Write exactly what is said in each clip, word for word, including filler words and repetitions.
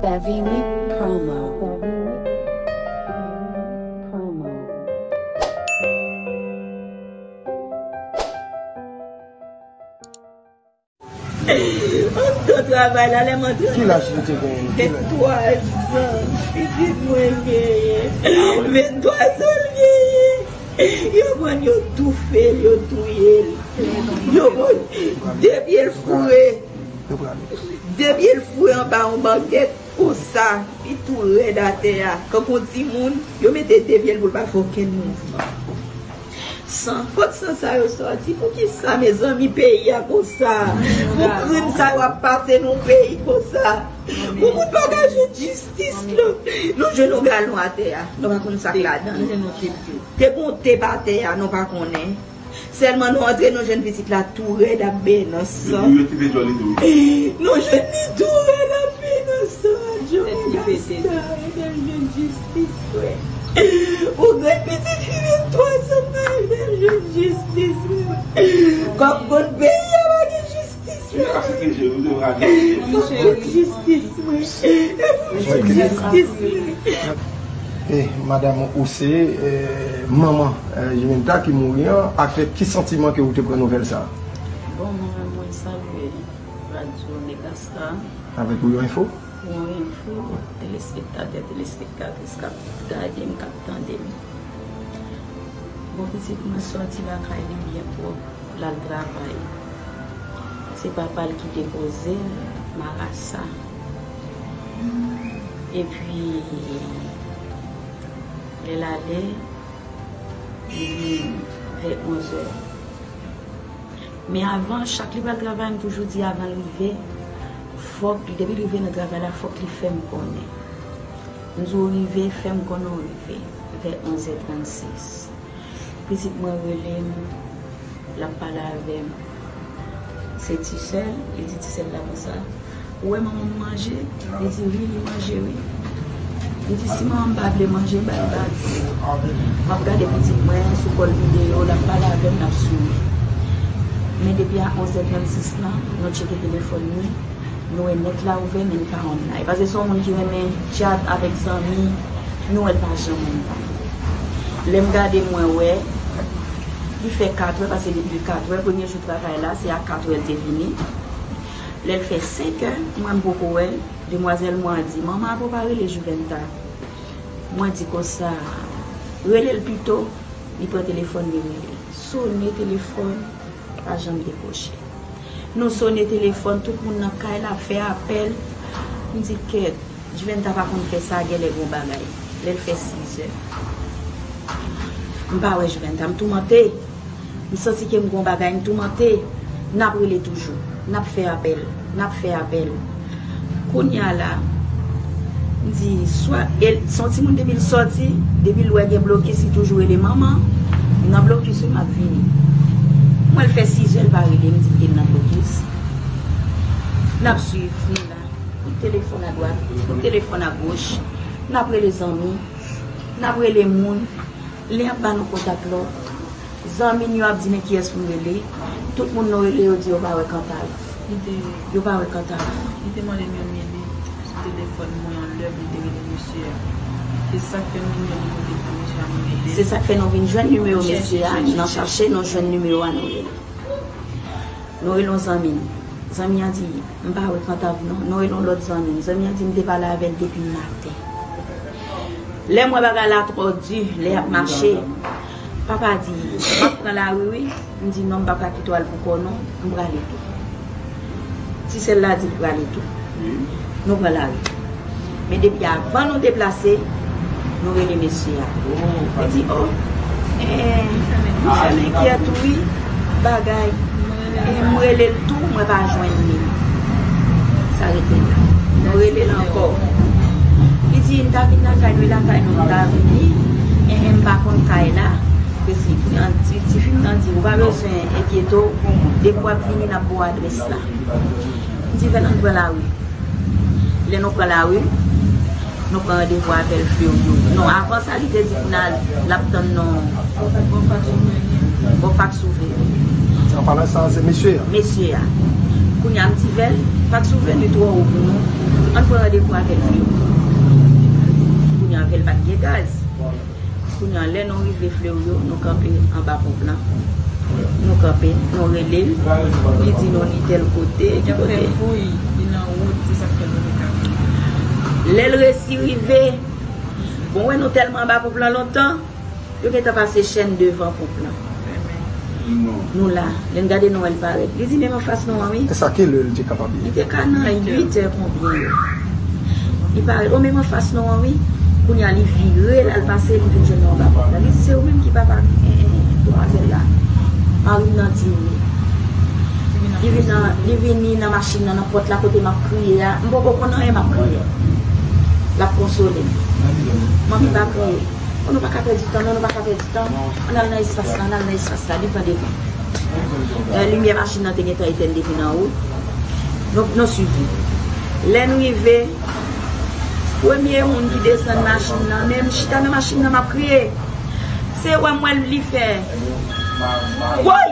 Savini Promo. Promo. Anndan travay la, lè m antre. Ki laj li te genyen? Ventwa zan. Pitit mwen genyen. Ventwa zan l genyen. Yo pran l, yo toufe l, yo touye l. Yo pran de pye l foure. De pye l foure anba yon bangèt konsa, li tou rèd atè a. Kankou yon timoun, yo mete de pye l pou l pa fè okenn mouvman. San, kot san sa yo sòti? Poukisa, mezanmi, peyi a konsa? Pou krim sa yo ap pase nan yon peyi konsa? Pou moun pa ka jwenn jistis, non? Nou jwenn yon galon atè a. Nou pa konn sa k ladan l. Te gen yon tep atè a, nou pa konnen. Sèlman nou antre, nou jwenn pitit la tou rèd ap benyen nan san. Nou jwenn li tou rèd ap benyen nan san. Djòl sa, ede m jwenn jistis, frè. Ou gen pitit ki gen twa zan, ede m jwenn jistis, frè. Kòb konn peyi a pa gen jistis. Jistis, wi. Jistis, wi. E, madanm, ou se, eh, manman, eh, Juventa ki mouri an, avèk ki santiman ke ou te pran nouvèl sa a? Bon, mwen, mwen salye radyo Megastar. Avèk Bouyon Info? Bouyon Info, telespektatè, telespektatris k ap gade m, k ap tande m. Bon, pitit mwen sòti lakay li byen pwòp. L al travay. Se papa l ki depoze l, marasa. Epi, lè l ale, li vin vè onzè. Men avan, chak li pral travay, m toujou di avan l rive, fòk, depi l rive nan travay la, fòk li fè m konnen. M di w rive, fè m konnen w rive, vè onzè trannsis. Pitit mwen rele m, l ap pale avè m. Se Tisèl, li di Tisèl la konsa, "Ou wè manman m manje?" Li di, "Wi, li manje, wi." Li di, "Si manman m pa vle manje, ba l, ba l." M ap gade pitit mwen sou kòl videyo, l ap pale avè m, l ap souri. Men depi a onzè trannsis lan, nou tcheke telefòn nou, nou wè nèt la ouvè, men li pa online. Paske se yon moun ki renmen chat avèk zanmi, nou wè l pa janm online. Lè m gade, mwen wè, li fè katrè, paske depi l katrè, premye jou travay la, se a katrè l te vini. Lè l fè senkè, mwen m poko wè l, demwazèl mwen an di, "Manman, apre w pa rele Juventa?" Mwen di konsa, "Rele l pito." Li pran telefòn, li rele. Sone telefòn, pa janm dekwoche. Nou sone telefòn, tout moun nan kay la ap fè apèl. M di, "Kèt, Juventa pa konn fè sa, genlè gon bagay." Lè l fè sizè, m pa wè Juventa, m toumante. M santi ke m gon bagay, m toumante. N ap rele toujou. N ap fè apèl. N ap fè apèl. Kounye a la, m di, swa, e, se yon timoun depi l sòti, depi l wè gen blokis, li toujou rele manman. "M nan blokis wi, m ap vini." Mwen, l fè sizè, l pa rele m, di ke l nan blokis. N ap swiv, nou la. Kout telefòn adwat, kout telefòn agoch. N ap rele zanmi, n ap rele moun. Lè y ap ba nou kontak lòt, zanmi n yo ap di, "Men kiyès pou n rele?" Tout moun nou rele, yo di yo pa wè Kantav. Li te, yo pa wè Kantav. Li te mande m yon minit sou telefòn mwen yon lè pou m te rele mesye a. Se sa k fè nou menm nou te fè mesye a nou rele. Se sa k fè nou vin jwenn nimewo mesye a, nan chache, nou jwenn nimewo a, nou rele. Nou rele yon zanmi n. Zanmi an di, "M pa wè Kantav non." Nou rele yon lòt zanmi n. Zanmi an di, "M te pale avè l depi maten." Lè m wè bagay la twò di, lè y ap mache, papa di, "M ap pran lari wi." M di, "Non, m p ap ka kite w al pou kò non, m prale tou." Ti sè l la di l prale tou. Nou pran lari. Men depi avan nou deplase, nou rele mesye a. Li di, "O, eh, m fèmen kyèt wi, bagay. Eh, m rele l tou, mwen pa jwenn li." Sa rete la. Nou rele l ankò. Li di, "M ta vin lakay nou, e lakay nou m ta vini. Eh, eh, m pa konn kay la." Ti, ti fi m nan di, "Ou pa bezwen enkyete w, depi w ap vini, n ap ba w adrès la." M di, "Vèl, ann pran lari." Lè nou pran lari, nou pran randevou avè l Fleurioz. Non, avan sa, li te di pou n al, l ap tann nou bò Pak Souveni. An palan sa, se mesye a. Mesye a. Kounye a, m di, "Vèl, Pak Souveni twò wo pou nou." Ann pran randevou avè l, Fleuri. Kounye a, avè l pa t gen gaz. Kounye a, lè nou rive Fleuri, nou kanpe anba ponp lan. Nou kanpe, nou rele l. Li di nou li tèl kote, ki kote. Fè fouy, li nan wout, se sa k fè nou te kanpe. Lè l resi rive, bon, wè nou tèlman anba ponp lan lontan, yo gentan pase chèn devan ponp lan. Nou la. Lè n gade nou wè l parèt. Li di, "Menm anfas nou an, wi." E sa, ki lè l te kapab ye? Li te ka nan uit è konbyen yo. Li parèt, "O, menm anfas nou an, wi." Kounye a, li vire, l al pase, li vin jwenn nou anba pòt la. Li di, "Se ou menm ki papa, eh, demwazèl la?" Mari m nan di, "Wi." Li vin nan, li vini nan machin nan, nan pòt la kote m ap kriye a. M poko konn anyen, m ap kriye. L ap konsole m. "Manmi, pa kriye." "O, nou pa ka pèdi tan, non, nou pa ka pèdi tan. Ann al nan espas la, ann al nan espas la, li pran devan." Eh, limyè machin nan te gentan etèn depi nan wout. Nou, nou swiv li. Lè n rive, premye moun ki desann machin nan, men m chita nan machin nan, m ap kriye. Se wè m wè li fè. Woy!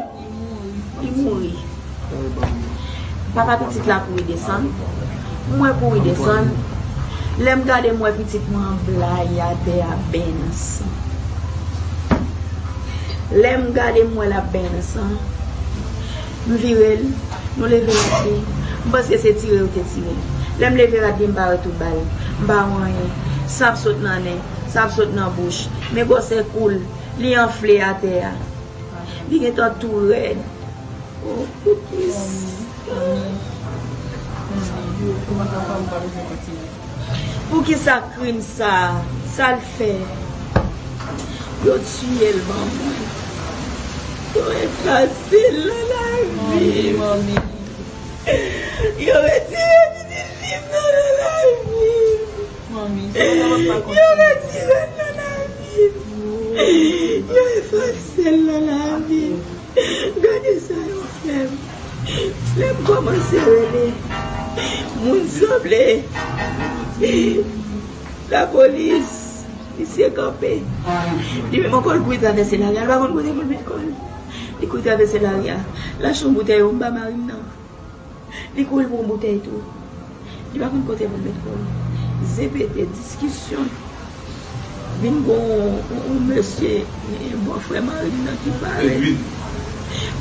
Li mouri. Papa pitit la kouri desann. Mwen kouri desann. Lè m gade, m wè pitit mwen an blayi atè a, ben nan san. Lè m gade, m wè l ap ben nan san. M vire l, nou leve rad li. M panse se tire yo te tire l. Lè m leve rad li, m pa wè tout bagay. M pa wè anyen. San ap sot nan nen, san ap sot nan bouch. Men gwosè kou l, li anfle atè a. Li gentan tou rèd. Oh, poukisa? Poukisa krim sa? Sa l fè? Yo tiye l ban mwen. Yo efase l nan lavi m. Yo retire pitit fi m nan, nan lavi m. Yo retire l nan lavi m. Yo efase l nan lavi m. Gade sa yo fè m. Lè m kòmanse rele, moun sanble lapolis, misye kanpe. Li menm ankò, l kouri travèse lari a, l pa konn kote pou l met kò l. Li kouri travèse lari a, l achte yon boutèy wonm ba mari m nan. Li kouri pran boutèy tou. Li pa konn kote pou l met kò l. Zen pete, diskisyon. Vin gon yon, yon mesye, yon bòfrè mari m nan ki parèt.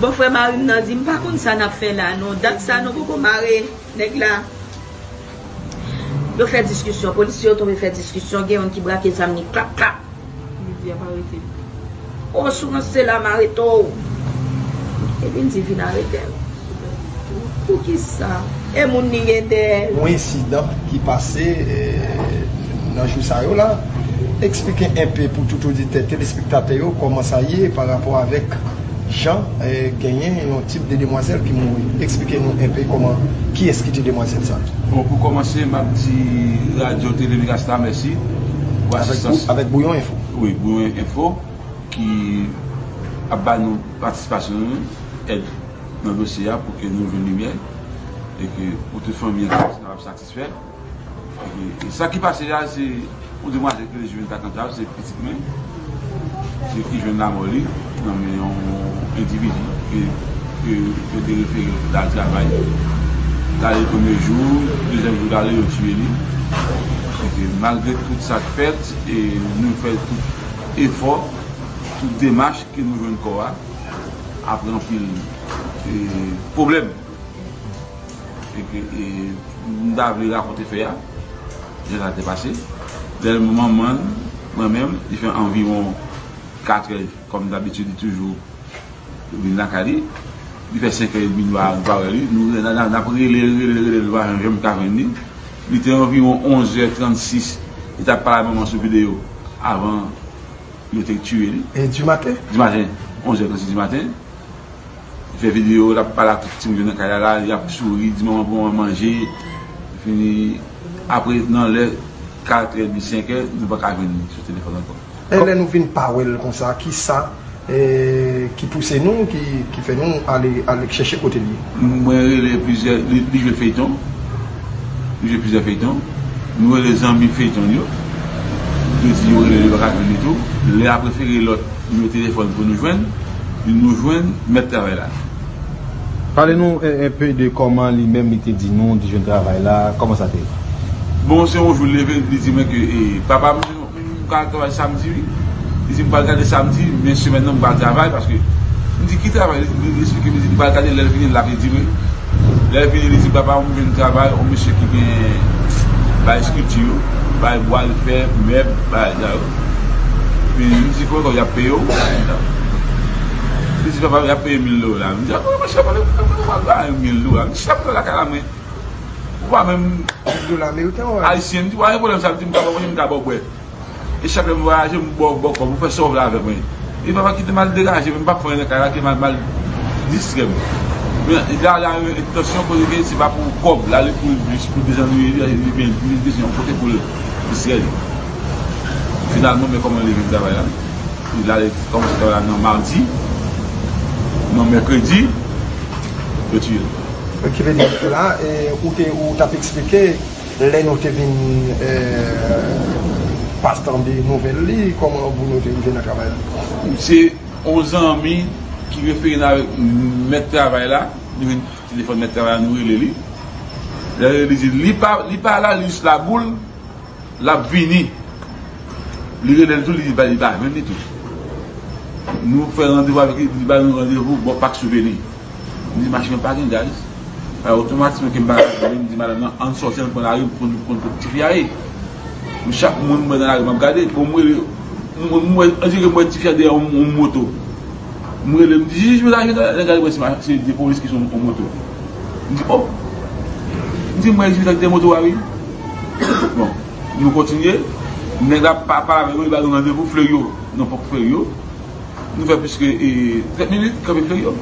Bòfrè mari m nan di, "M pa konn sa n ap fè la non. Dat sa nou poko mare nèg la." Yo fè diskisyon. Polisye yo tonbe fè diskisyon. Gen youn ki brake zam li, klap, klap. Li di y ap arete l. O, si w ranse la, m arete w. Epi l di, "Vin arete m." Poukisa? E moun li gen dèyè l. Yon ensidan ki pase, eh, nan jou sa yo la. Eksplike enpe pou tout oditè, telespektatè yo, kòman sa ye pa rapò avèk jan, eh, genyen yon tip de demwazèl ki mouri. Eksplike nou enpe kòman, kiyès ki te demwazèl sa. Bon, pou kòmanse, m ap di Radyo Tele Megastar mèsi pou asistans. Avèk Bou-, avèk Bouyon Enfo. Wi, Bouyon Enfo ki ap ba nou patisipasyon nou, èd nan dosye a pou ke nou jwenn limyè e ke pou tout fanmi an kapab satisfè. E ke, e sa ki pase a, se yon demwazèl ki rele Julienne Takantav, se pitit mwen, se ki jwenn lanmò li nan men yon endividi ke, ke, ke te refere lopital travay. L ale premye jou, dezyèm jou l ale, yo tiye li. E ke malgre tout sa k fèt, e nou fè tout efò, tout demach ke nou jwenn kò a, apre anpil, e, pwoblèm. E ke, e, m ta vle rakonte fè a, jan sa te pase. Lè manman l, mwen menm, li fè anviwon katrè, kòm dabitid, li toujou vin lakay li. Li fè senk è edmi, nou pa, nou pa wè li. Nou, n, n, n ap rele l, rele l, rele l, nou pa janm ka jwenn li. Li te anviwon onzè trannsis, li t ap pale ak manman sou videyo avan yo te tiye li. E dimaten? Dimaten, onzè trannsis dimaten. Li fè videyo, l ap pale ak tout timoun yo nan kay la, la, li ap souri, di manman pou manman manje. Fini, apre, nan lè katrè edmi, senk è, nou pa ka jwenn li sou telefòn ankò. E lè nou vin pa wè l konsa, kisa, e, ki pouse nou, ki, ki fè nou ale, ale chèche kote l ye? Mwen rele plizyè, li, li jwe feyton. Li jwe plizyè feyton. Nou rele zanmi feyton yo. Yo di yo rele li, yo pa ka jwenn li tou. Lè a prefere lòt nimewo telefòn pou nou jwenn, nou jwenn mèt travay la. Pale nou, e, enpe de kòman li menm li te di nou li jwenn travay la, kòman sa te ye? Bon, se yon jou l leve, li di mwen ke, e, papa m, m ka travay samdi, wi. Li di, "M pral gade samdi, men semèn nan, m pral travay, paske," m di, "Ki travay?" Li, li, li esplike, li di, li pral gade, lè l vini, l ap di mwen. Lè l vini, li di, "Papa, m jwenn travay, yon mesye ki gen bay estrikti yo, bay bwa l fè, mèb, bay sa yo." Epi m di, "Konbyen kòb y ap peye w?" Li di, "Papa, y ap peye mil dola." M di, "A, mwen, chèf, mwen, mwen, mwen, mil dola." M di, "Chèf, mwen lakay la, mwen." Ou pa menm. Mil dola ameriken, ou? Ayisyen, m di, "Pa gen pwoblèm sa," m di, "M ka ba w manje, m ka ba w bwè. E chak lè m vwayaje, m ba w, ba w kòb, ou fè sa w vle avè mwen." E papa kite m al degaje, men m p ap fè anyen nan kay la, ke m al, m al distrè m. Men, li te ale avèk entansyon, kote ke se pa pou kòb, l ale pou l jis pou desannuiye li, li vin, li desann yon kote pou l distrè li. Finalman, men kòman li vin travay la. Li ale kòmanse travay la nan madi, nan mèkredi, yo tiye l. Ki vle di la, e, ou te, ou t ap eksplike lè nou te vin, e, pas tande nouvèl li, kòman pou nou te rive nan travay la? Se yon zanmi ki refere n avèk mèt travay la, nou jwenn telefòn mèt travay la, nou rele li. Lè li di, li pa, li pa la, li jis la boule, l ap vini. Li rele l tou, li di, li pa jwenn li tou. Nou fè randevou avèk li, li ba nou randevou bò Pak Souveni. M di, "Machin mwen pa gen gaz." Alò, otomatikman, ke m pa ka jwenn, m di madanm nan, "Ann sòti, ann pran lari, pou n, pou n, pou n, ti fi a ye." Chak moun m wè nan lari, m ap gade, bon, m rele, m, m, m wè, on dirait m wè ti fi a dèyè yon, yon moto. M rele, m di, "Jij, mwen la, mwen la." Lè gade, mwen, se ma-, se de polis ki sou yon moto. M di, "O!" M di, "Mwen, jij, mwen la, de moto a, wi." Bon, nou kontinye. Nèg la pa, pale avè yo, li ba nou randevou Fleuryon, nan Pòk Fleuryon. Nou fè plis ke, e, trant minit, kanpe Fleuryon.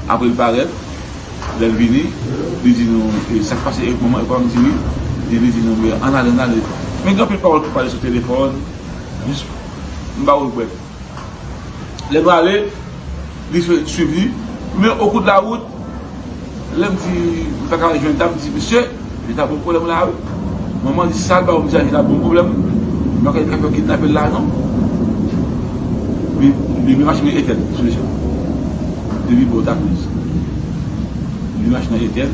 Apre, li parèt. Lè l vini, li di nou, e, sa k pase, e, manman, e, papa m di wi. Li, li di nou, "Ann ale, ann ale." Men gen anpil pawòl pou pale sou telefòn. Jis, m ba w regrèt. Lè nou ale, li swiv li. Men, o kou de la wout, lè m di, m pa ka jwenn ta, m di, "Mesye, li ta bon pwoblèm la, wi." Manman di, "Sa l ba w?" M di, "A, li ta bon pwoblèm. M pa kwè li ta fè kidnape l la, non." Li, li, li machin nan etèn, sou lecha. Li vibre, w ta priz. Li machin nan etèn.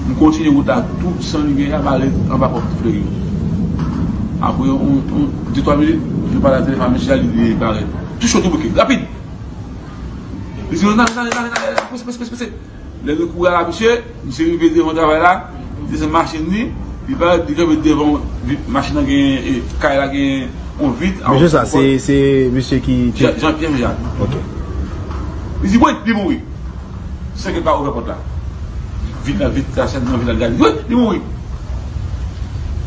M kontinye wout la tou san limyè a, m ale anba Pòk Fleuryon. Apre yon, yon, de twa minit, nou pale nan telefòn, mesye a, li, li parèt. Tou cho, tou bouke. Rapid! Li di, "Non, n ale, n ale, n ale, n ale, prese, prese, prese, prese." Lè nou kouri a la, mesye, misye rive devan travay la, li desann machin li, li parèt, li kanpe devan vi-, machin nan gen, e, kay la gen yon vit. Mesye sa, se, se mesye ki, ki Jean, Jean Pierre Jacques. Ok. Li di, "Wi, li mouri." San ke l pa ouvè pòt la. Vit la, vit la, sèlman vit la, li gade, "Wi, li mouri."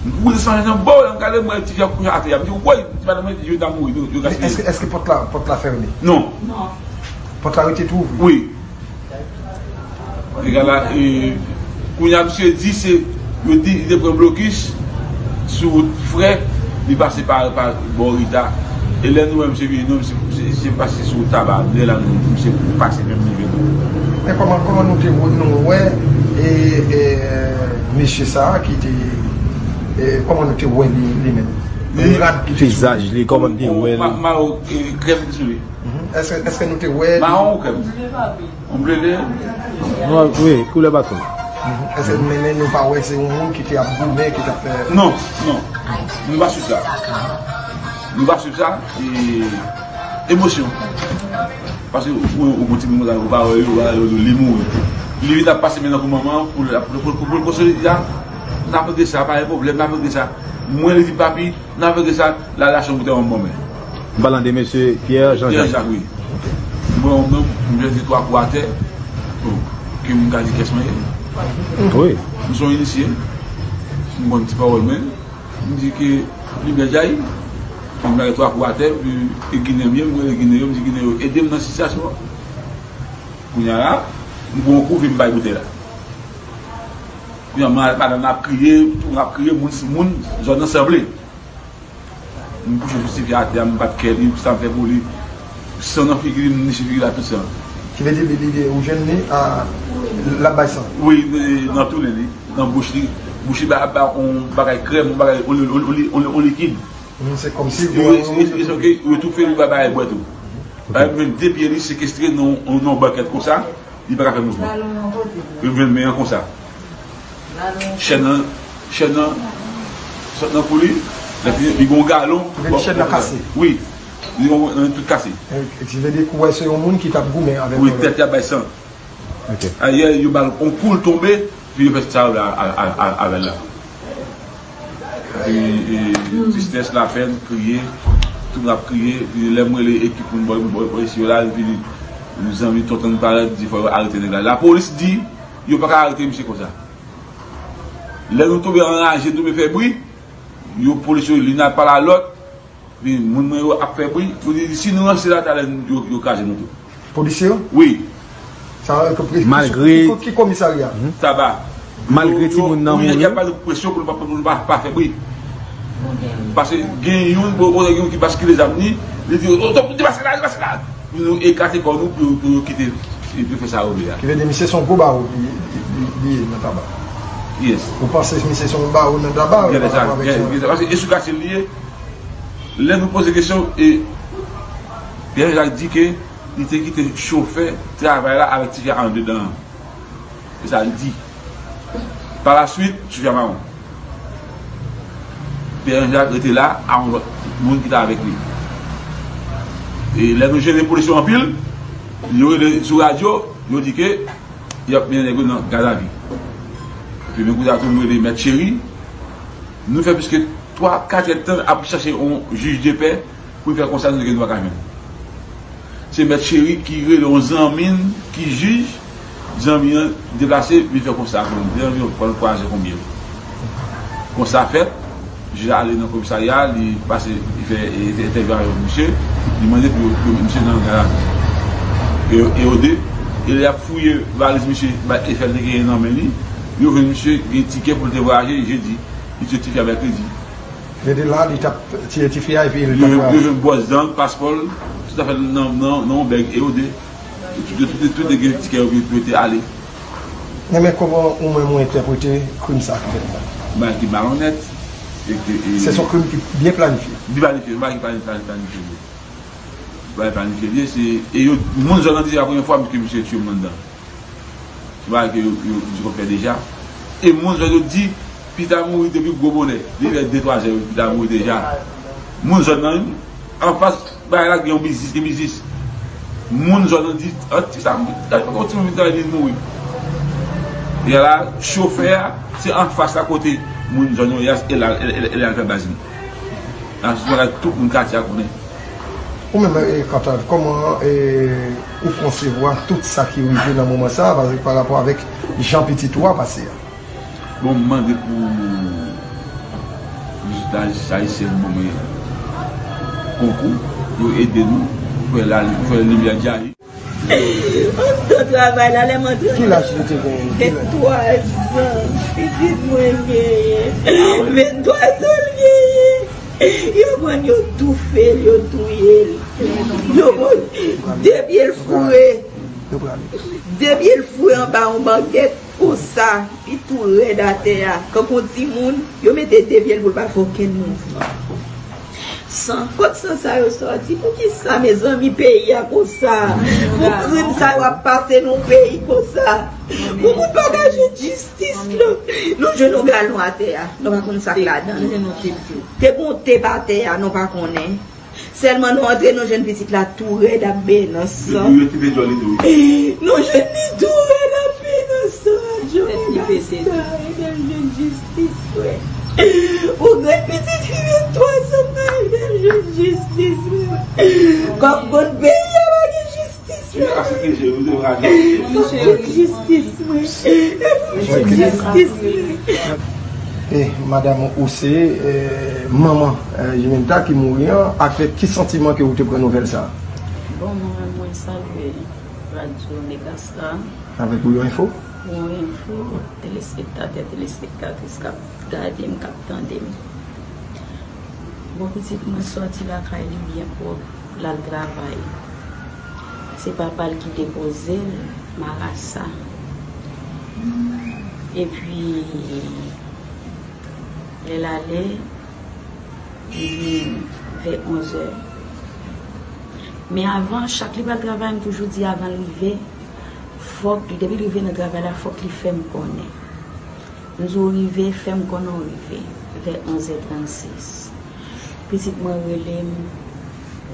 M kouri desann nan bò, m gade, m wè ti fi a kouche atè a. M di, "Woy," m di, "Madanm mwen, li ta mouri, yo, yo gaspiye." Èske, èske pòt la, pòt la fèmen? Non. Non. Pòt la rete tou ouvri? Wi. Nèg la, e, kounye a, misye di se, yo di, li te pran blokis sou wout Frè, li pase pa, pa bò Rita. E lè nou wè misye vini, nou, misye, misye, misye pase sou wout Taba. Lè la, nou, misye pase menm nivo nou. Men kòman, kòman nou te wè, nou wè, e, e, mesye sa a ki te, e, kòman nou te wè li, li menm? Li, rad ki te sou li. Vizaj li, kòman nou te wè li? Ma-, mawon, e, krèm ki sou li. Mhm. Èske, èske nou te wè li? Mawon ou krèm? Yon ble li ye? Nwa, wi, koulè baton. Mhm. Èske, men, men nou pa wè se yon moun ki te ap goumen, ki t ap fè? Non, non. Nou pa swiv sa. Nou pa swiv sa. E, emosyon. Paske ou, ou, ou gon timoun konsa, ou pa wè yo, ou pa wè yo, li mouri. Li vin ap pase men nan kou manman, pou l, pou, pou, pou, pou l konsole li a, n ap regle sa, pa gen pwoblèm, n ap regle sa. Mwen, li di, "Papi, n ap regle sa, la, la, chanm ou te ban m bon men." M pale de mesye Pierre Jean Jacques. Pierre Jacques, wi. Bon, m, m jwenn li twa kou atè. Bon, ke m ka di kiyès mwen ye. Wi. M se yon inisye. M konn ti pawòl mwen. M di ke li bèl jayi. M lage twa kou atè, epi e Ginen m ye, m rele Ginen yo, m di Ginen yo, "Ede m nan sitiyasyon an." Kounye a la, m pran yon kou, vin bay boutèy la. Kounye a, ma-, madanm nan ap kriye, tout moun ap kriye, moun, moun, zòn nan sanble. M kouche sou ti fi a atè a, m bat kè li, sa m fè pou li. San nan figi li, m niche figi la tout san. Ki vle di, li, li, li, ou jwenn li, a, l ap bay san? Wi, nan, nan tounen li, nan bouch li. Bouch li ba, ba on bagay krèm, on bagay, on, on, on, on, on likid. Mm, se kòmsi yo, yo, yo, yo toufe li, ba bagay bwè tou. Ok. Bagay, m jwenn de pye li sekestre nan, nan yon bankèt konsa. Li pa ka fè mouvman. Yo jwenn men an konsa. Chèn nan, chèn nan, Nan kou li, epi li gen yon galon. Li gen chèn nan kase. Wi, li gen yon tout kase. Ki vle di kou wè se yon moun ki t ap goumen avèk. Wi, tèt li ap bay san. Ayè, yo ba l yon kou, l tonbe, epi yo fè sa yo la avè l la. Epi tristès, lapèn, kriye, tout moun ap kriye. Epi lè m rele ekip moun bò isi yo la, epi zanmi tonton parèt di fò yo arete nèg la. Lapolis di yo pa ka arete misye konsa. Lè nou tonbe anraje, nou tonbe fè bri, yo polis yo, li nan pale a lòt, epi moun mwen yo ap fè bri, yo di si nou ranse la talè yo, yo kraze nou tou. Polisye yo? Wi. Sa vle di ke pre- Malgre ki, ki komisarya? Taba. Malgre timoun nan mouri. Y ap ba nou presyon pou nou pa, pou nou pa, pa fè bri. Paske gen youn, bon, bon, gen youn ki baskile zam li, li di, "Oh, depase la, depase la." Pou nou ekate kò nou pou, pou yo kite, pou yo fè sa yo vle a. Ki vle di misye se yon gwo bawo li, li, li, li ye nan Taba. Yes. Ou panse misye se yon bawo nan Taba? Gen sa, gen sa, paske e sou kase li ye. Lè nou poze kesyon, e Pierre Jacques di ke li te kite chofè travay la avèk tifi a andedan an. Se sa li di. Palaswit, tifi a mawon. Pierre Jacques rete la a yon lòt moun ki t avèk li. E lè nou jene polis yo anpil, yo rele sou radyo, yo di ke y ap mennen nèg yo nan gadavi. Epi men kounye a tou nou rele mèt Cheri. Nou fè plis ke twa, kat èdtan ap chache yon jij de pè pou l fè konsa, nou di ke nou pa ka jwenn. Se mèt Cheri ki rele yon zanmi n ki jij, zanmi an deplase, vin fè konsa pou nou. Zanmi an pran twa zè konbyen. Konsa fèt, jij la ale nan komisarya, li pase, li fè, li fè entèvyou avèk misye, li mande pou yo, pou yo met misye nan garav. E, e o de, e lè y ap fouye valiz misye, ba, e fè l te genyen nan men li, yo jwenn misye gen tikè pou l te vwayaje jedi, li te tifi a mèkredi. Rete la, li t ap tiye tifi a, epi li t ap vwayaje. Yo jwenn bwòs dan l, paspò l, tout afè l nan, nan, nan yon bèg e o de. Tout, tout, tout, tout nèg yo gen tikè yo pou yo te ale. Men, men kòman ou menm ou entèprete krim sa ki fèt la? Bagay ki malonèt. E ke, e se yon krim ki byen planifye. Byen planifye, yon bagay ki planifye, planifye. Yon bagay planifye, se, e yo, moun zòn nan di se pa premye fwa ke misye tiye moun anndan. Se bagay ke yo, yo, yo konn fè deja. E moun zòn yo di, Pita mouri depi gwo bonè. Li fè de twa zè, Pita mouri deja. Moun zòn nan, anfas bagay la, gen yon biznis, gen biznis. Moun zòn nan di, an ti sa, gade yon timoun vin travay, li mouri. E la, chofè a, se anfas la kote moun zòn yo ye a, e la, e, e, e la l fè baz li. La, se bagay tout moun katye a konnen. Ou menm, e, Katav, kòman, e, ou konsevwa tout sa ki rive nan moman sa a, pa, pa rapò avèk jan pitit ou a pase a? Bon, m mande pou jistis ayisyen ban mwen konkou pou ede nou, pou fè la, pou fè limyè djayi. Anndan travay la, lè m antre. Ki laj li te genyen? Venntwa zan. Pitit mwen genyen. Venntwa zan l genyen. Yo pran l, yo toufe l, yo touye l. Yo pran de pye l foure. De pye l foure anba yon bangèt konsa, li tou rèd atè a. Kankou yon timoun, yo mete de pye l pou l pa fè okenn mouvman. San, kot san sa yo sòti? Poukisa, mezanmi, peyi a konsa? Pou krim sa yo ap pase nan yon peyi konsa? Pou moun pa ka jwenn jistis, non? Nou jwenn yon galon atè a, nou pa konn sa k ladan l. Te gen yon tep atè a, nou pa konnen. Sèlman nou antre, nou jwenn pitit la tou rèd ap benyen nan san. Nou jwenn li tou rèd ap benyen nan san. Jovèl Gasta, egal jwenn jistis, frè. Ou jwenn pitit fi venntwa zan, egal jwenn jistis, frè. Kòm konn peyi a pa gen jistis. Jistis, mwen. Jistis, mwen. E madanm ou se, e, manman, e, Jiminta ki mouri an, avèk ki santiman ke ou te pran nouvèl sa a? Bon, mwen, mwen salye radyo Megastar. Avèk Bouyon Info? Bouyon Info, telespektatè, telespektatris k ap gade m, k ap tande m. Bon, pitit mwen sòti lakay li byen pwòp. L al travay. Se papa l ki depoze l, marasa. Epi, lè l ale, li vin vè onzè. Men avan, chak li pral travay, m toujou di avan l rive, fòk li, depi l rive nan travay la, fòk li fè m konnen. M di w rive, fè m konnen w rive. Fè onz è trannsis. Pitit mwen rele m,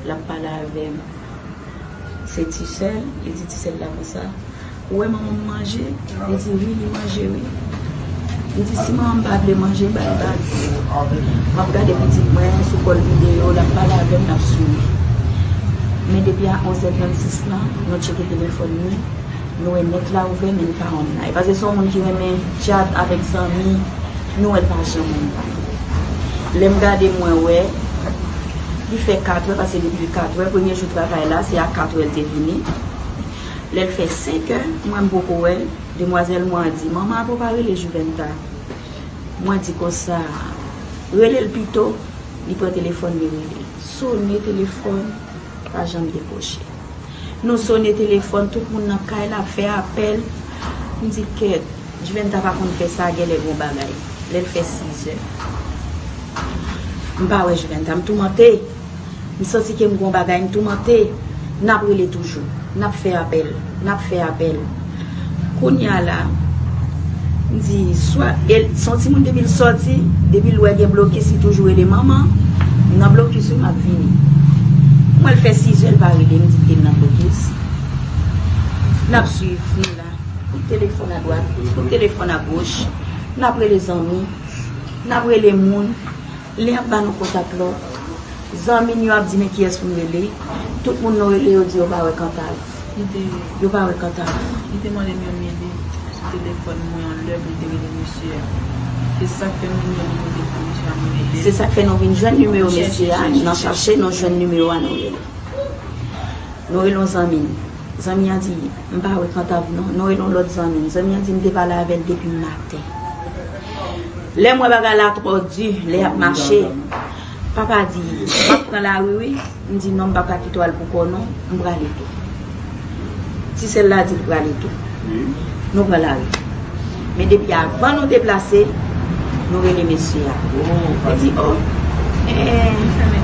l ap pale avè m. Se Tisèl, li di Tisèl la konsa, "Ou wè manman m manje?" Li di, "Wi, li manje, wi." Li di, "Si manman m pa vle manje, ba l ba m." M ap gade pitit mwen sou kòl videyo, l ap pale avè m, l ap souri. Men depi a onz è trannsis la, nou tcheke telefòn nou, nou wè nèt la ouvè, men li pa online. Paske se yon moun ki renmen chat avèk zanmi, nou wè l pa janm online. Lè m gade, mwen wè, li fè katrè, paske depi katrè, premye jou travay la, se a katrè l te vini. Lè l fè senkè, mwen m poko wè l, demwazèl mwen an di, "Manman, apa w pa rele Juventa?" Mwen di konsa, "Rele l pito." Li pran telefòn, li rele. Sone telefòn, pa janm dekwoche. Nou sone telefòn, tout moun nan kay la ap fè apèl. M di, "Kèt, Juventa pa konn fè sa, genlè gon bagay." Lè l fè sizè, m pa wè Juventa, m toumante. M santi ke m gon bagay, m toumante. N ap rele toujou. N ap fè apèl. N ap fè apèl. Kounye a la, m di, swa, e, se yon timoun depi l sòti, depi l wè gen blokis, li toujou rele manman. M nan blokis, wi, m ap vini. Mwen, l fè sizè, l pa rele m, di ke l nan blokis. N ap swiv, nou la. Kout telefòn adwat, kout telefòn agoch. N ap rele zanmi. N ap rele moun. Lè y ap ba nou kontak lòt, zanmi n yo ap di, "Men kiyès pou n rele?" Tout moun nou rele, yo di yo pa wè Kantav. Li te, yo pa wè Kantav. Li te mande m yon mele sou telefòn mwen yon lè pou m te rele mesye a. Se sa k fè nou vin jwenn nimewo telefòn mesye a, nou rele. Se sa k fè nou vin jwenn nimewo mesye a, nan chache, nou jwenn nimewo a, nou rele. Nou rele yon zanmi n. Zanmi an di, "M pa wè Kantav non." Nou rele yon lòt zanmi n. Zanmi an di, "M te pale avè l depi maten." Lè m wè bagay la twò di, lè y ap mache, papa di, "M ap pran lari wi." M di, "Non, m p ap ka kite w al pou kò w non, m prale tou." Ti sè l la di l prale tou. Nou pran lari. Men depi avan nou deplase, nou rele mesye a. Li di, "O, eh,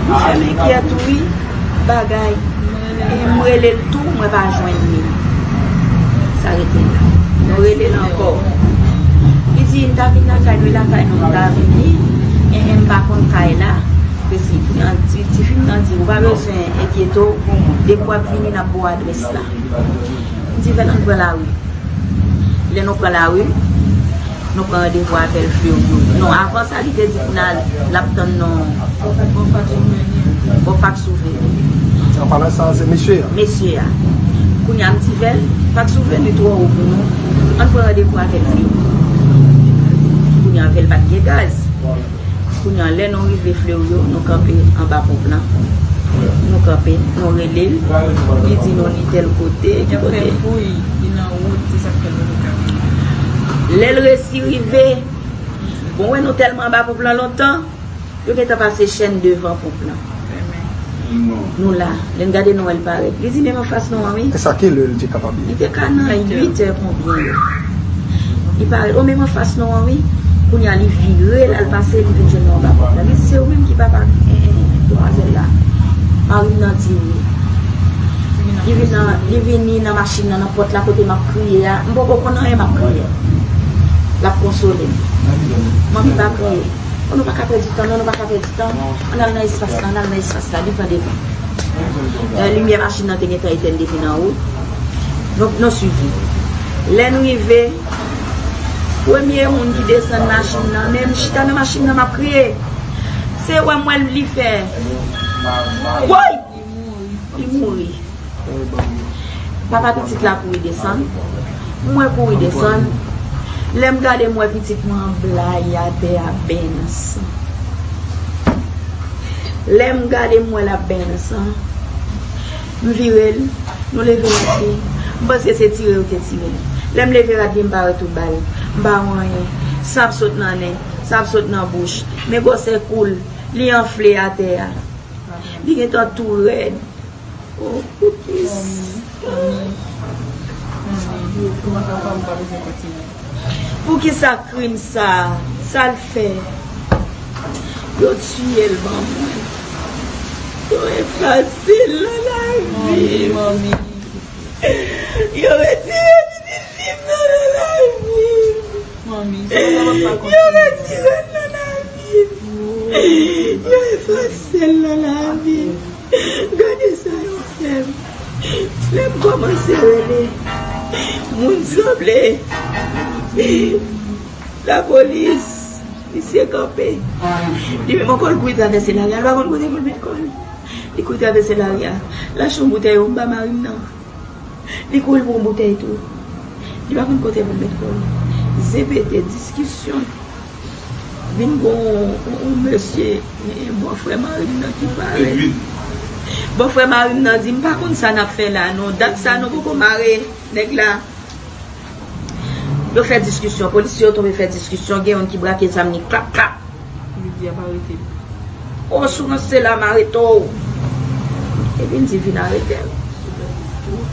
m fèmen kyèt wi, bagay. Eh, m rele l tou, mwen pa jwenn li." Sa rete la. Nou rele l ankò. Li di, "M ta vin lakay nou, e lakay nou m ta vini, eh, eh, m pa konn kay la." Presi, ti, ti fi m nan di, "Ou pa bezwen enkyete w, depi w ap vini, n ap ba w adrès la." M di, "Vèl, ann pran lari." Lè nou pran lari, nou pran randevou avè l Fleuryo. Non, avan sa, li te di pou n al, l ap tann nou. Bon, faks ouvè. An palan sa, se mesye a. Mesye a. Kounye a, m di, "Vèl, faks ouvè, li twò wo pou nou. Ann pran randevou avè l Fleuryo." Kounye a, Vèl pa t gen gaz. Kounye a, lè nou rive Fleuryo, nou kanpe anba ponp lan. Nou kanpe, nou rele l. Li di nou li tèl kote, ki kote. Li nan wout, se sa k fè nou pa ka vini. Lè l resi rive, bon, wè nou tèlman anba ponp lan lontan, yo gentan pase chèn devan ponp lan. Nou la, lè n gade nou wè l parèt. Li di, "Menm anfas nou an wi." E sa ki lè l te kapab ye? Li te ka nan uit è konbyen yo. Li parèt, "O, menm anfas nou an wi." Kounye a, li vire, l al pase, li vin jwenn nou anba pòt la. Li di, "Se ou menm ki papa, eh, eh, demwazèl la?" Mari m nan di wi. Li vin nan, li vini nan machin nan, nan pòt la kote m ap kriye a. M poko konn anyen, m ap kriye. L ap konsole m. "Manmi, pa kriye." "O, nou pa ka pèdi tan non, nou pa ka pèdi tan. Ann al nan espas la, ann al nan espas la." Li pran devan. Eh, limyè machin nan te gentan etèn depi nan wout. Nou, nou swiv li. Lè n rive, premye moun ki desann machin nan, men m chita nan machin nan, m ap kriye. Se wè m wè l, li fè, "Woy!" Li mouri. Papa pitit la kouri desann. Mwen kouri desann. Lè m gade, m wè pitit mwen an blayi atè a, benyen nan san. Lè m gade, m wè l ap benyen nan san. M vire l, nou leve rad li. M panse se tire yo te tire l. Lè m leve rad li, m pa wè tout bagay. M pa wè anyen. San ap sot nan nen, san ap sot nan bouch. Men gwosè kou l, li anfle atè a. Li gentan tou rèd. Oh, poukisa? Poukisa krim sa? Sa l fè? Yo tiye l ban mwen. Yo efase l nan lavi m. Yo retire pitit fi m nan, nan lavi m. Yo retire l nan lavi m. Yo efase l nan lavi. Gade sa yo fè m. Lè m kòmanse rele, moun sanble lapolis. Misye kanpe. Li menm ankò l kouri travèse lari a. Li pa konn kote pou l met kò l. Li kouri travèse lari a. L achte yon boutèy wonm ba mari m nan. Li kouri pou yon boutèy tou. Li pa konn kote pou l met kò l. Zen pete, diskisyon. Vin gon yon, yon mesye, yon bòfrè mari m nan ki parèt. Bòfrè mari m nan di, "M pa konn sa n ap fè la non. Dat sa nou poko mare nèg la." Yo fè diskisyon. Polisye yo tonbe fè diskisyon. Gen youn ki brake zam li. Klap, klap. Li di ap arete l. O, si w ranse la, m arete w. Epi m di, "Vin arete l."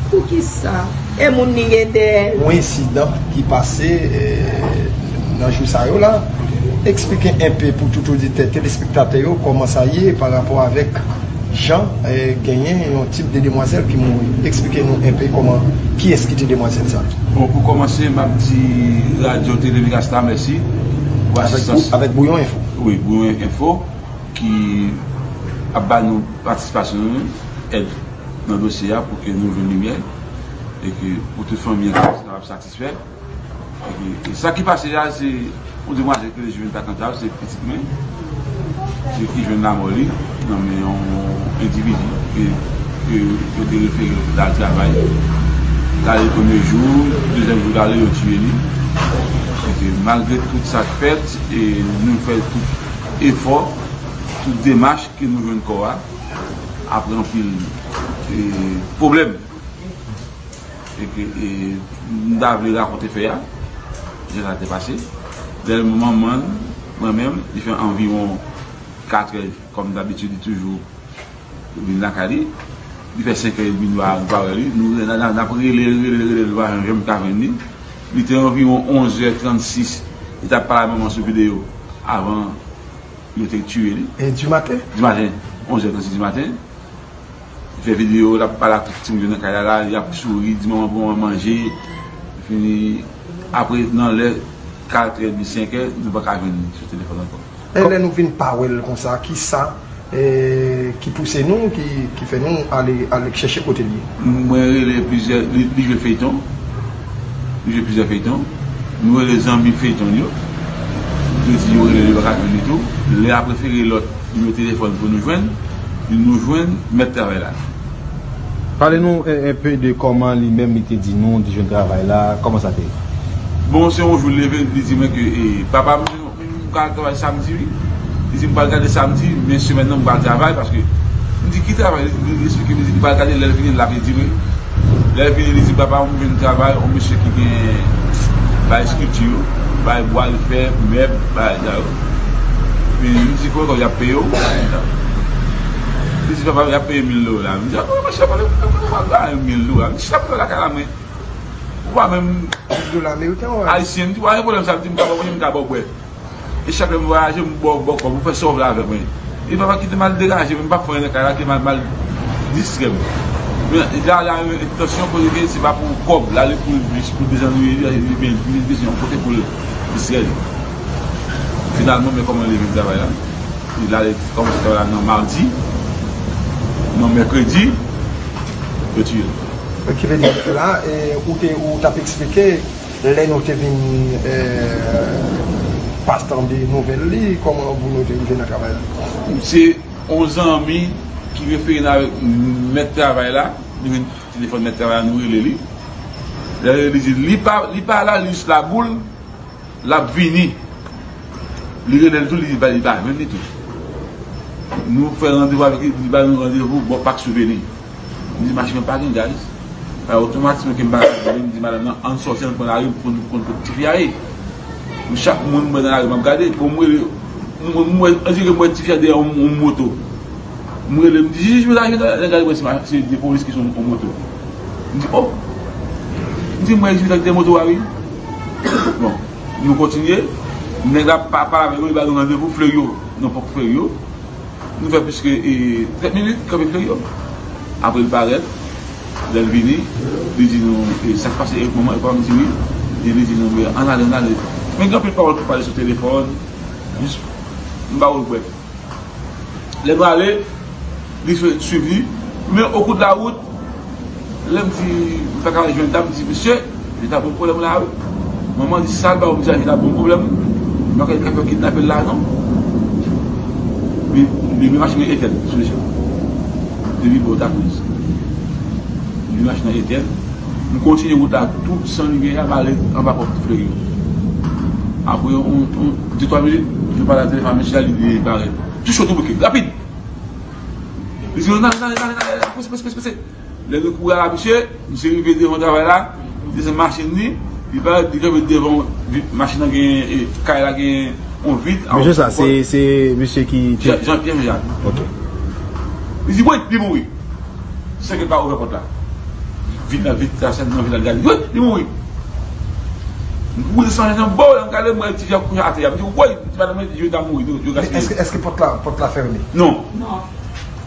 Poukisa? E moun li gen dèyè l. Yon ensidan ki pase, eh, nan jou sa yo la. Eksplike enpe pou tout oditè, telespektatè yo, kòman sa ye pa rapò avèk jan, eh, genyen yon tip de demwazèl ki mouri. Eksplike nou enpe kòman, kiyès ki te demwazèl sa. Bon, pou kòmanse, m ap di Radyo Tele Vegas la mèsi pou asistans. Avèk Bouyon Enfo. Wi, Bouyon Enfo, ki ap ba nou patisipasyon nou, èd nan dosye a pou ke nou jwenn limyè e ke pou tout fanmi an kapab satisfè. E ke, e sa ki pase a, se yon demwazèl ki rele Juvenile Patantav, se pitit mwen, se ki jwenn lanmò li nan men yon endividi ke, ke yo te refere lopital travay. L ale premye jou, dezyèm jou l ale, yo tiye li. E ke malgre tout sa k fèt, e nou fè tout efò, tout demach ke nou jwenn kò a, apre anpil, e, pwoblèm. E ke, e, m ta vle rakonte fè a, jan sa te pase. Lè manman l, mwen menm, li fè anviwon katrè, kòm dabitid, li toujou vin lakay li. Li fè senk è edmi, nou pa, nou pa wè li. Nou, n a, n a, n ap rele l, rele l, rele l, nou pa janm ka jwenn li. Li te anviwon onz è trannsis, li t ap pale ak manman sou videyo avan yo te tiye li. E di maten? Di maten, onz è trannsis di maten. Li fè videyo, l ap pale ak tout timoun yo nan kay la, la, y ap souri, di manman pou manman manje. Fini, apre, nan lè kat è edmi, senk è, nou pa ka jwenn li sou telefòn ankò. E lè nou vin pa wè l konsa, kisa, e, ki pouse nou, ki, ki fè nou ale, ale chèche kote l ye? Mwen rele plizyè, li, li jwe feyton. Li jwe plizyè feyton. Nou rele zanmi feyton yo. Yo di yo rele l, yo pa ka jwenn li tou. Lè a prefere lòt nimewo telefòn pou nou jwenn, nou jwenn mèt travay la. Pale nou, e, enpe de kòman li menm li te di nou li jwenn travay la, kòman sa te ye? Bon, se yon jou l leve, li di mwen ke, e, papa m, m ka travay samdi, wi. Li di m pral gade samdi, men semèn nan m pral travay, paske m di ki travay, li, li eksplike m, li di li pral gade, lè l vini, l ap di mwen. Lè l vini, li di papa m jwenn travay, yon mesye ki gen bay estrikti yo, bay bwa l fè, mèb, bagay sa yo. Men m di, "Kòman y ap peye w?" Li di, "Papa, y ap peye mil dola." M di, "A, mwen chè, mwen pa bay mil dola." M di, "Chè, mwen lakay la, mwen." Ou pa menm. Mil dola ameriken, ou ayisyen, m di, "Pa gen pwoblèm sa," m di, "m ka ba w manje, m ka ba w bwè. E chak lè m vwayaje, m ba w, ba w kòb, ou fè sa w vle avè mwen." E papa kite m al degaje, men m pa fè anyen nan kay la, ke m al, m al distrè m. Men, la, la, entansyon kote ke se pa pou kòb, l ale pou l, pou l dezannuye li, li ben, li bezwen yon kote pou l distrè li. Finalman, men kòman li vin travay la. Li ale kòmanse travay la nan madi, nan mèkredi, yo tiye l. Ki vle di la, e, ou te, ou t ap eksplike lè nou te vin, e, pa tande nouvèl li, kòman pou nou te rive nan travay la? Se yon zanmi ki refere n avèk mèt travay la, nou jwenn telefòn mèt travay la, nou rele li. Lè li di, li pa, li pa la, li jis Laboul, l ap vini. Li rele l tou, li di li pa jwenn li tou. Nou fè randevou avèk li, li ba nou randevou bò Pak Souveni. M di, "Machin mwen pa gen gaz." Alò, otomatikman ke m pa ka vini, m di madanm nan, "Ann sòti, ann pran lari pou nou konn kot tifi a ye." M chak moun m wè nan lari, m ap gade, bon, m rele, m, m wè, ann di ke m wè tifi a dèyè yon, yon moto. M rele, m di, "Jij, mwen ta, mwen ta gade mwen si ma-, si de polis ki sou yon moto." M di, "O." M di, "Mwen, jij, mwen ta kite moto a, wi." Bon, nou kontinye. Nèg la pa, pale avèk yo, li ba nou randevou Fleuryo. Nou pran Fleuryo. Nou fè plis ke, e, trant minit, kanpe Fleuryo. Apre, li parèt. Lè l vini, li di nou, e, sa k pase, e, manman, e papa m di wi. E li di nou, men, ann ale, ann ale. Men gen anpil pawòl pou pale sou telefòn. Jis, m ba w l bwè. Lè nou ale, li swiv li. Men okou de lawout, lè m di, m pa ka jwenn dam, m di, "Mesye, li ta bon pwoblèm la, wi." Manman di, "Sa l ba ou?" M di, "Li ta bon pwoblèm. M pa ka, ka fè kidnape l la, non." Li, li, li machin nan etèn sou mesye. Depi bò Dakriz. Li machin nan etèn. M kontinye wout la tou san limyè a, m ale anba pòt Fleri yo. Apre yon, yon, de twa minit, nou pale nan telefòn, mesye a, li, li parèt. Tou cho, tou bouke, rapid. Li di, "Non, ale, ale, ale, ale, ale, pase, pase, pase, pase." Lè nou kouri a la, misye, misye rive devan travay la, desann machin li, li parèt, li kanpe devan vit, machin nan gen, e, kay la gen yon vit. Mesye sa, se, se misye ki te Jean, Jean Pierre Jean. Ok. Li di, "Woy, li mouri." Senk minit pa ouvè pòt la. Vit la, vit la, sèl nan vit la, li gade, "Woy, li mouri." M kouri desann nan bò, m gade, m wè ti fi a kouche atè a. M di, "Woy, ti madanm mwen, yo ta mouri, yo, yo gaspiye." Èske, èske pòt la, pòt la fèmen? Non.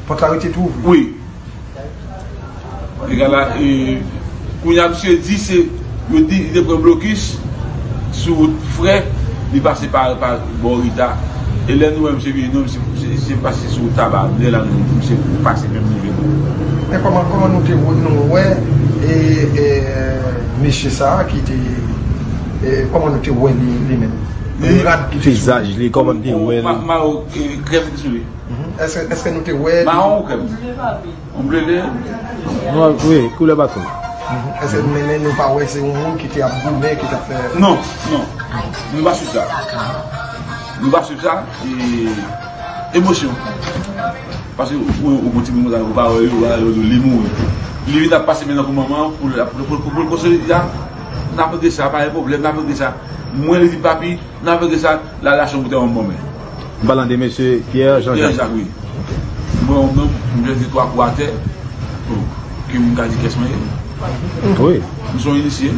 Pòt la rete tou ouvri? Wi. Egal a, e, kounye a, misye di se, yo di, li te pran blokis sou wout Frè, li pase pa, pa bò Rita. E lè nou wè misye vini, nou, misye, misye, misye pase sou wout Taba. Lè la, nou, misye pase menm nivo nou. Men kòman, kòman nou te wè, nou wè, e, e, mesye sa a ki te, e, kòman nou te wè li, li menm? Li, rad ki te sou li. Vizaj li, kòman nou te wè li? Ma-, mayo, e, krèm ki sou li. Mhm. Èske, èske nou te wè li? Mawon ou krèm? Yon ble de. Nwa, wi, koulè baton. Mhm. Èske, men, men nou pa wè se yon moun ki te ap goumen, ki t ap fè? Non, non. Nou pa swiv sa. Nou pa swiv sa. E, emosyon. Paske ou, ou, ou gon timoun konsa, ou pa wè yo, ou pa wè yo, li mouri. Li vin ap pase men nan kou manman, pou, pou, pou, pou, pou l konsole li a, n ap regle sa, pa gen pwoblèm, n ap regle sa. Mwen, li di, "Papi, n ap regle sa, la, lajan pou te yon bon men." M pale de mesye Pierre Jean Pierre Jacques. Jacques, wi. Mwen, yon nonm, m jwenn de twa kou atè. Bon, ke moun ka di kiyès mwen ye. Wi. M se yon inisye.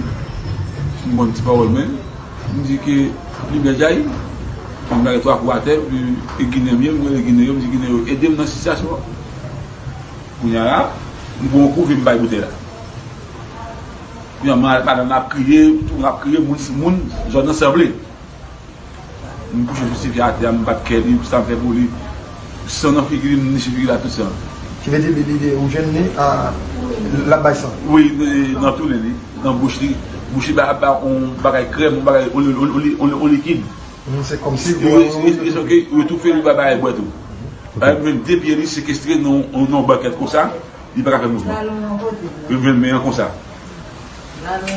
M konn ti pawòl, men m di ke limyè djayi. M lage twa kou atè, epi e Ginen m ye, m rele Ginen yo, m di Ginen yo, "Ede m nan sitiyasyon an." Kounye a la, m pran yon kou, vin bay boutèy la. Kounye a, ma-, madanm nan ap kriye, tout moun ap kriye, moun, moun, zòn nan sanble. M kouche sou ti fi atè a, m bat kè li, sa m fè pou li. San nan figi li, m niche figi la tout san. Ki vle di, li, li, li, ou jwenn li, a, l ap bay san? Wi, nan, nan tounen li, nan bouch li. Bouch li ba, ba yon bagay krèm, yon bagay oli-, oli-, oli-, oli-, olikid. Hmm, se kòmsi yo, yo, yo, yo toufe li, ba bagay bwè tou. Bagay menm de pye li sekestre nan, nan yon bankèt konsa. Li pa ka fè mouvman. Yo jwenn men an konsa.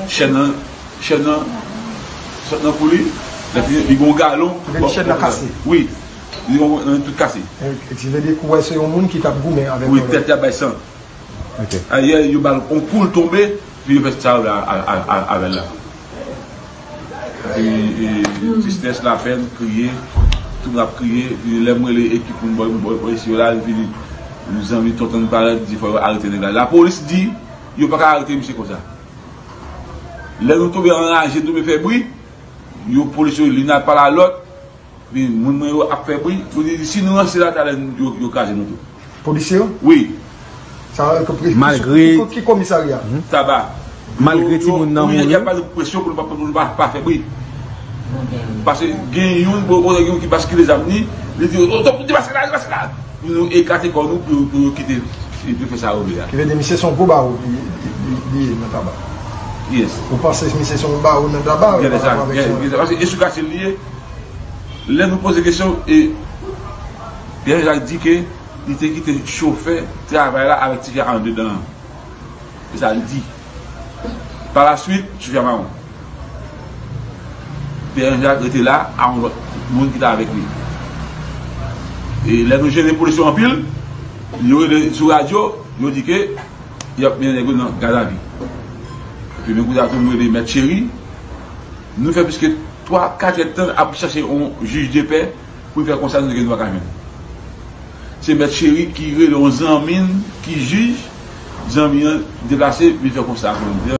Chèn nan, chèn nan sot nan kou li. Lè fini, li gon galon. Chèn nan kase. Wi. Li gon, nan tout kase. Ki vle di kou wè se yon moun ki t ap goumen avèk. Wi, tèt li ap bay san. Ok. Ayè, yo ba l yon kou, l tonbe, epi yo fè sa yo la, a, a, a, avè l la. E, e, tristès, lapèn, kriye, tout moun ap kriye. Epi lè m rele ekip moun bò, bò, bò isi yo la, vini, zanmi Tonton Parèt di fò yo arete nèg la. Lapolis di yo pa ka arete misye konsa. Lè nou tonbe anraje, nou tonbe fè bri, yo polis yo, li nan pale a lòt, epi moun mwen yo ap fè bri, yo di si nou ranse la, talè yo, yo kraze nou tou. Polisye yo? Wi. Sa, ki, ki, malgre ki, ki komisarya? Taba. Malgre yo, yo, timoun nan mouri, y ap ba nou presyon pou nou pa, pou nou pa, pa fè bri. Paske gen youn, bon, bon, gen youn ki baskile zam li, li di, "Oh, oh, depaske la, depaske la." Pou nou ekate kò nou, pou, pou yo kite, pou yo fè sa yo vle a. Ki vle di, misye se yon gwo bawo li, li, li, li ye nan Taba. Yes. Ou panse misye se yon bawo nan Taba, pa rapò avèk sa? Paske esou kache li ye. Lè nou poze kesyon, e Pierre Jacques di ke li te kite chofè travay la avèk ti fi a anndedan an. Se sa l di. Palaswit, chofè a mawon. Pierre Jacques rete la a yon lòt moun ki t avèk li. E lè nou jene polis yo anpil, yo rele sou radyo, yo di ke y ap mennen nèg yo nan gadavi. Epi menm kote a tou, nou rele Mèt Cheri. Nou fè plis ke twa, kat èdtan ap chache yon jij de pè pou l fè konsa, nou di ke nou pa ka jwenn. Se Mèt Cheri ki rele yon zanmi n ki jij, zanmi an deplase, vin fè konsa pou nou.